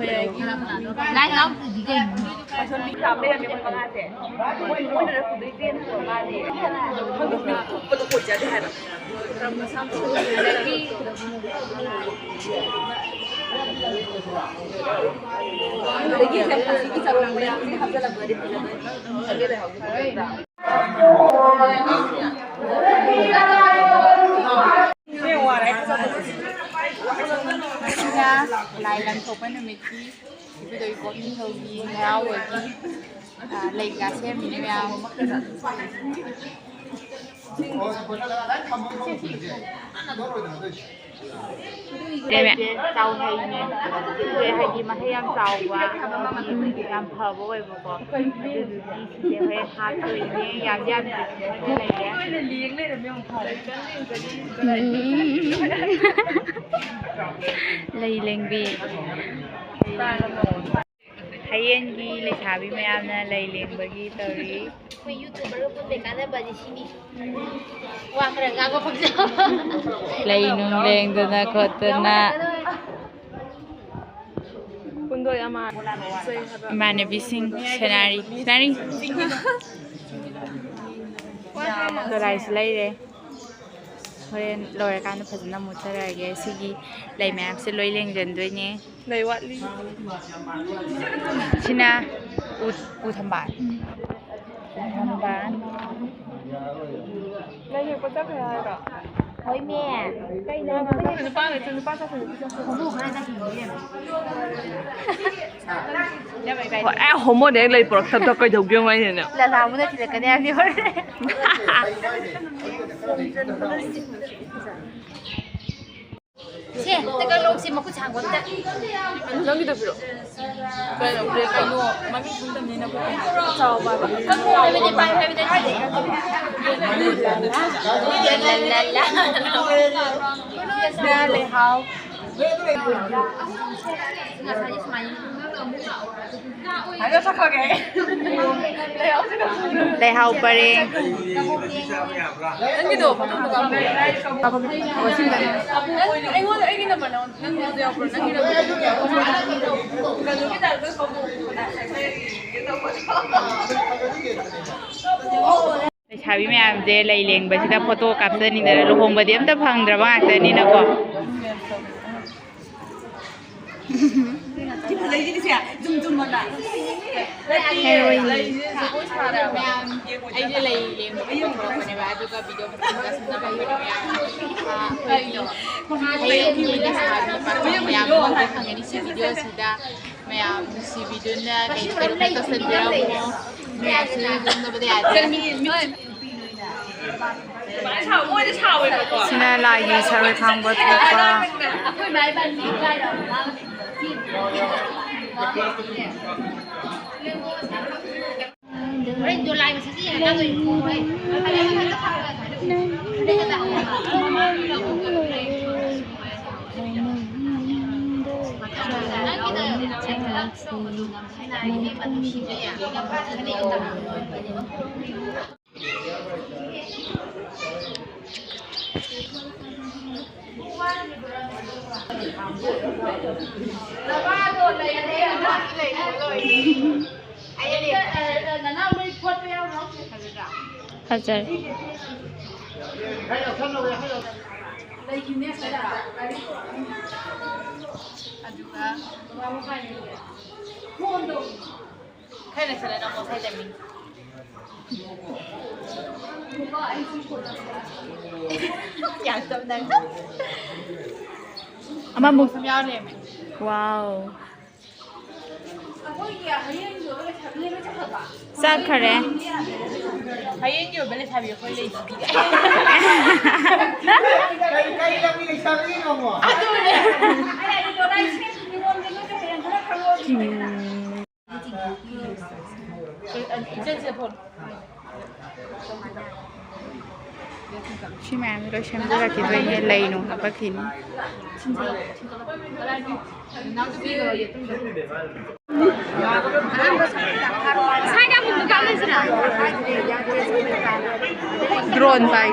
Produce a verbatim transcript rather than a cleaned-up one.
ꯂꯥꯏ ꯍꯔꯥꯎꯗ꯭ꯔꯗꯤ ꯀꯩꯅꯣ? ꯃꯣꯏ ꯃꯣꯏꯅ ꯄꯨꯗꯣꯏ ꯆꯦꯟ ꯃꯥꯜꯂꯦ꯫ ꯁꯤꯅ ꯂꯥꯏ ꯂꯪ ꯊꯣꯛꯄ ꯅꯨꯃꯤꯠꯀꯤ ꯏꯕꯨꯙꯧ ꯏꯕꯣꯛ ꯅꯤꯡꯊꯧꯒꯤ ꯍꯔꯥꯎꯕꯒꯤ, ꯑ, ꯂꯩ ꯀꯩꯀꯥ ꯁꯦꯝꯃꯤꯅꯦ ꯃꯌꯥꯝ꯫ ꯂꯩꯁꯦ ꯆꯥꯎ ꯍꯩꯅꯦ꯫ ꯁꯤꯁꯦ ꯍꯥꯏꯗꯤ ꯃꯍꯩ ꯌꯥꯝ ꯆꯥꯎꯕ, ꯌꯥꯝ ꯐꯕ ꯑꯣꯏꯕꯀꯣ꯫ ꯑꯗꯨꯗꯨꯒꯤ ꯁꯤꯁꯦ ꯍꯣꯔꯦꯟ ꯍꯥꯞꯇꯣꯏꯅꯦ꯫ ꯌꯥꯝ ꯌꯥꯝꯗ꯭ꯔꯁꯨ ꯈꯔ ꯂꯩꯔꯦ꯫ ꯂꯩ ꯂꯦꯡꯕꯤ꯫ ꯍꯌꯦꯡꯒꯤ ꯂꯩꯁꯥꯕꯤ ꯃꯌꯥꯝꯅ ꯂꯩ ꯂꯦꯡꯕꯒꯤ ꯇꯧꯔꯤ꯫ ꯑꯩꯈꯣꯏ YouTuberꯒ ꯄꯨꯟꯕꯩ ꯀꯥꯟꯅꯕꯗꯤ ꯁꯤꯅꯤ꯫ ꯋꯥ ꯈꯔ ꯉꯥꯡꯕ ꯐꯪꯖꯕ꯫ ꯂꯩ ꯅꯨꯡ ꯂꯦꯡꯗꯅ ꯈꯣꯠꯇꯅ꯫ ꯄꯨꯡꯗꯣꯏ ꯑꯃ ꯏꯃꯥꯟꯅꯕꯤꯁꯤꯡ ꯁꯦꯅꯥꯔꯤ, ꯁꯦꯅꯥꯔꯤ꯫ ꯗꯣꯂꯥꯏꯁꯨ ꯂꯩꯔꯦ꯫ ꯍꯣꯔꯦꯟ ꯂꯣꯏꯔꯀꯥꯟꯗ ꯐꯖꯅ ꯑꯃꯨꯛ ꯆꯠꯂꯛꯑꯒꯦ꯫ ꯁꯤꯒꯤ ꯂꯩ ꯃꯌꯥꯝꯁꯦ ꯂꯣꯏ ꯂꯦꯡꯖꯟꯗꯣꯏꯅꯦ꯫ ꯂꯩ ꯋꯥꯠꯂꯤ꯫ ꯁꯤꯅ ꯎ, ꯎ ꯊꯝꯕꯥꯜ꯫ ꯎ ꯊꯝꯕꯥꯜ꯫ ꯂꯩ ꯍꯦꯛꯄ ꯆꯠꯈ꯭ꯔꯦ ꯍꯥꯏꯔꯣ? ꯍꯣꯏꯅꯦ꯫ ꯀꯩꯅꯣ? ꯅꯨꯄꯥꯈꯩꯁꯨ, ꯅꯨꯄꯥ ꯆꯠꯈ꯭ꯔꯦ, ꯅꯨꯄꯤ ꯆꯠꯈ꯭ꯔꯦ꯫ ꯍꯣꯃꯣ ꯈꯔ ꯆꯠꯈꯤꯅꯦ ꯏꯕꯦꯝꯃ꯫ ꯍꯣꯏ, ꯑꯦ, ꯍꯣꯃꯣꯅ ꯍꯦꯛ ꯂꯩ ꯄꯨꯔꯛꯇꯕꯗꯣ ꯀꯩꯗꯧꯒꯦ ꯍꯥꯏꯅꯅꯦ? ꯂꯂꯥ ꯑꯃꯅ ꯊꯤꯜꯂꯛꯀꯅꯤ ꯍꯥꯏꯕꯅꯤ ꯍꯣꯔꯦꯟ꯫ ꯁꯦ, ꯑꯝꯇ ꯀꯛꯂꯛꯑꯣ, ꯁꯤ ꯃꯈꯨꯠ ꯁꯥꯡꯕ ꯑꯝꯇ꯫ ꯅꯪꯒꯤꯗꯣ ꯄꯤꯔꯛꯑꯣ꯫ ꯀꯩꯅꯣ, ꯀꯩꯅꯣ, ꯃꯃꯤꯡ ꯈꯪꯗꯕꯅꯤꯅ ꯑꯩꯈꯣꯏ ꯆꯥꯎꯕ꯫ ꯀꯛꯂꯛꯑꯣ ꯍꯥꯏꯕꯅꯦ, ꯄꯥꯏꯌꯨ ꯍꯥꯏꯕꯅꯦ꯫ ꯂꯥ, ꯂꯥ, ꯂꯥ, ꯂꯥ꯫ ꯁꯤꯗ ꯂꯩꯍꯥꯎ꯫ ꯉꯁꯥꯏꯗꯤ ꯁꯨꯃꯥꯏꯅ꯫ ꯂꯩꯍꯥꯎ ꯄꯔꯦꯡ꯫ ꯅꯪꯒꯤꯗꯣ ꯐꯣꯇꯣꯗꯣ ꯀꯥꯞꯄꯣ꯫ ꯅꯪ, ꯑꯩꯉꯣꯟꯗ, ꯑꯩꯒꯤ ꯅꯝꯕꯔ ꯅꯪꯉꯣꯟꯗ, ꯅꯪꯒꯤꯗꯣ ꯌꯥꯎꯕ꯭ꯔꯣ? ꯅꯪꯒꯤ ꯅꯝꯕꯔ꯫ ꯂꯩꯁꯥꯕꯤ ꯃꯌꯥꯝꯁꯦ ꯂꯩ ꯂꯦꯡꯕꯁꯤꯗ ꯐꯣꯇꯣ ꯀꯥꯞꯆꯅꯤꯡꯗꯅ ꯂꯨꯍꯣꯡꯕꯗꯤ ꯑꯝꯇ ꯐꯪꯗ꯭ꯔꯕ ꯉꯥꯛꯇꯅꯤꯅꯀꯣ꯫ ꯁꯤ ꯐꯖꯩꯁꯤꯗꯤ ꯁꯦ, ꯖꯨꯝ ꯖꯨꯝ ꯑꯣꯏꯅ꯫ ꯍꯦꯔꯣꯏꯟ꯫ ꯃꯌꯥꯝ, ꯑꯩꯁꯦ ꯂꯩ ꯂꯦꯡꯕ ꯄꯨꯊꯣꯔꯛꯄꯅꯦꯕ, ꯑꯗꯨꯒ ꯚꯤꯗꯤꯑꯣ ꯃꯆꯥ ꯃꯆꯥ ꯁꯦꯝꯅꯕ ꯃꯌꯥꯝ, ꯑꯩꯈꯣꯏꯒꯤ ꯍꯌꯦꯡꯒꯤ ꯂꯩꯁꯥꯕꯤ ꯄꯥꯈꯪ ꯃꯌꯥꯝ ꯑꯃ ꯐꯪꯒꯅꯤ ꯁꯤ ꯚꯤꯗꯤꯑꯣꯁꯤꯗ꯫ ꯃꯌꯥꯝ ꯅꯨꯡꯁꯤꯕꯤꯗꯨꯅ ꯀꯩꯅꯣ ꯀꯩꯅꯣ ꯈꯔ ꯇꯧꯁꯟꯕꯤꯔꯝꯃꯣ꯫ ꯃꯌꯥꯝꯁꯨ ꯌꯦꯡꯅꯕꯗ ꯌꯥꯗꯦ꯫ ꯁꯤꯅ ꯂꯥꯏꯒꯤ ꯁꯔꯣꯏ ꯈꯥꯡꯕ ꯊꯣꯛꯄ꯫ ꯐꯖꯔꯦ꯫ ꯑꯗꯨꯒ ꯈꯔ ꯂꯩꯁꯜꯂꯦ ꯅꯪ ꯉꯁꯥꯏ timing꯫ ꯌꯥꯝ ꯇꯞꯅ꯫ ꯑꯃꯃꯨꯛ꯫ ꯁꯨꯝ ꯌꯥꯎ ꯂꯩꯔꯝꯃꯦ꯫ Wow꯫ ꯆꯠꯈꯔꯦ꯫ ꯍꯌꯦꯡꯒꯤ ꯑꯣꯏꯕ ꯂꯩꯁꯥꯕꯤ ꯑꯩꯈꯣꯏ ꯂꯩꯁꯤꯗꯤ꯫ ꯀꯔꯤ, ꯀꯔꯤ ꯂꯝꯒꯤ ꯂꯩꯁꯥꯕꯤꯅꯣ ꯑꯃꯨꯛ? ꯑꯗꯨꯅꯦ꯫ ꯎꯝ꯫ ꯁꯤ ꯃꯌꯥꯝꯁꯦ ꯂꯣꯏ ꯁꯦꯝꯖꯔꯛꯈꯤꯗꯣꯏꯅꯦ, ꯂꯩ ꯅꯨꯡ ꯍꯥꯞꯄꯛꯈꯤꯅꯤ꯫ Drone ꯄꯥꯏ꯫